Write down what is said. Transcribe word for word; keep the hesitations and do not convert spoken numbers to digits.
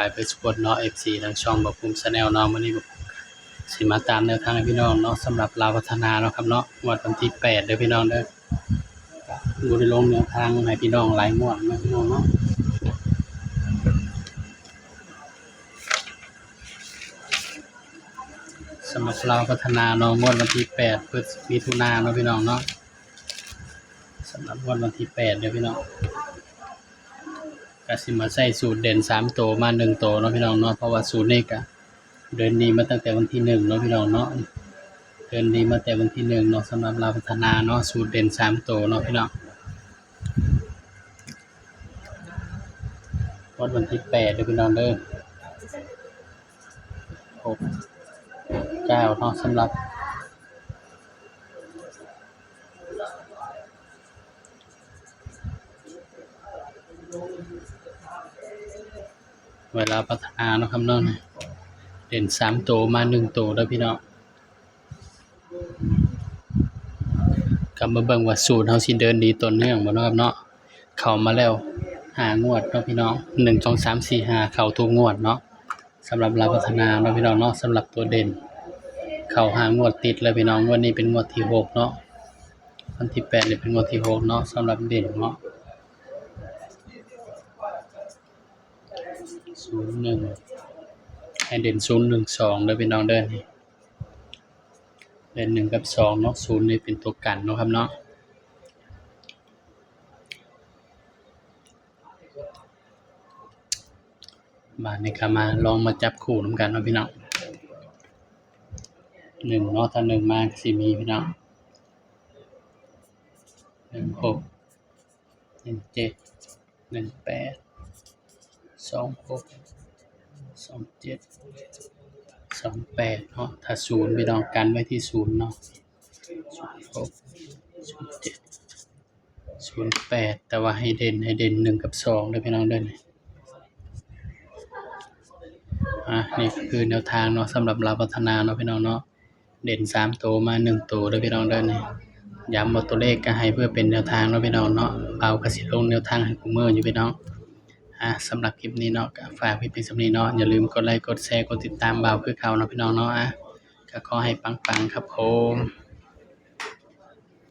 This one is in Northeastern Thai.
ายเพื่อสปอร์ตเนาะ เอฟซี ทางช่องบ่าวภูมิ Channel เนาะ มื้อนี้สิมาตามแนวทางให้พี่น้องเนาะ สำหรับลาวพัฒนาเนาะครับเนาะ งวดวันที่แปดเด้อพี่น้องเด้อ บ่ได้ลงแนวทางให้พี่น้องหลายงวดเนาะพี่น้องเนาะ สำหรับลาวพัฒนาเนาะ งวดวันที่แปดพฤศจิกายนเนาะพี่น้องเนาะ สำหรับงวดวันที่แปดเด้อพี่น้อง ก็สิมาใส่สูตรเด่นสามตัวมาหนึ่งตัวเนาะพี่น้องเนาะ เพราะว่าสูตรนี้ก็เดินดีมาตั้งแต่วันที่หนึ่งเนาะพี่น้องเนาะ เดินดีมาแต่วันที่หนึ่งเนาะ สำหรับลาวพัฒนาเนาะ สูตรเด่นสามตัวเนาะพี่น้อง งวดวันที่แปดเด้อพี่น้องเด้อ หกเก้าเนาะ สำหรับ เวลาพัฒนาเนาะครับเนาะ เด่นสามตัวมาหนึ่งตัวเด้อพี่น้อง ก็มาเบิ่งว่าสูตรเฮาสิเดินดีต่อเนื่องบ่เนาะครับเนาะ เข้ามาแล้วห้างวดเนาะพี่น้อง หนึ่ง สอง สาม สี่ ห้า เข้าทุกงวดเนาะ สำหรับลาวพัฒนาเนาะพี่น้องเนาะ สำหรับตัวเด่น เข้าห้างวดติดเลยพี่น้อง งวดนี้เป็นงวดที่หกเนาะ วันที่แปดนี่เป็นงวดที่หกเนาะ สำหรับเด่นเนาะ ศูนย์หนึ่ง ให้เด่น ศูนย์หนึ่งสอง เด้อพี่น้องเด้อ นี่ เด่นหนึ่งกับสองเนาะ ศูนย์นี่เป็นตัวกันเนาะครับเนาะ บาดนี้ก็มาลองมาจับคู่นำกันเนาะพี่น้อง หนึ่งเนาะ ถ้าหนึ่งมาก็สิมีพี่น้อง หนึ่งหก หนึ่งเจ็ด หนึ่งแปด สองหก สองเจ็ด สองแปดเนาะ ถ้าศูนย์พี่น้องกันไว้ที่ศูนย์เนาะ ศูนย์หก ศูนย์เจ็ด ศูนย์แปด แต่ว่าให้เด่น ให้เด่นหนึ่งกับสองเด้อพี่น้องเด้อ อ่ะ นี่ก็คือแนวทางเนาะ สำหรับลาวพัฒนาเนาะพี่น้องเนาะ เด่นสามตัวมาหนึ่งตัวเด้อพี่น้องเด้อ นี่ ย้ำว่าตัวเลขก็ให้เพื่อเป็นแนวทางเนาะพี่น้องเนาะ บ่าวก็สิลงแนวทางให้คู่มื้ออยู่พี่น้อง อ่ะ สำหรับคลิปนี้เนาะ ก็ฝากไว้เพียงส่ำนี้เนาะ อย่าลืมกดไลค์ กดแชร์ กดติดตามบ่าวคือเก่าเนาะพี่น้องเนาะ อ่ะ ก็ขอให้ปังๆครับผม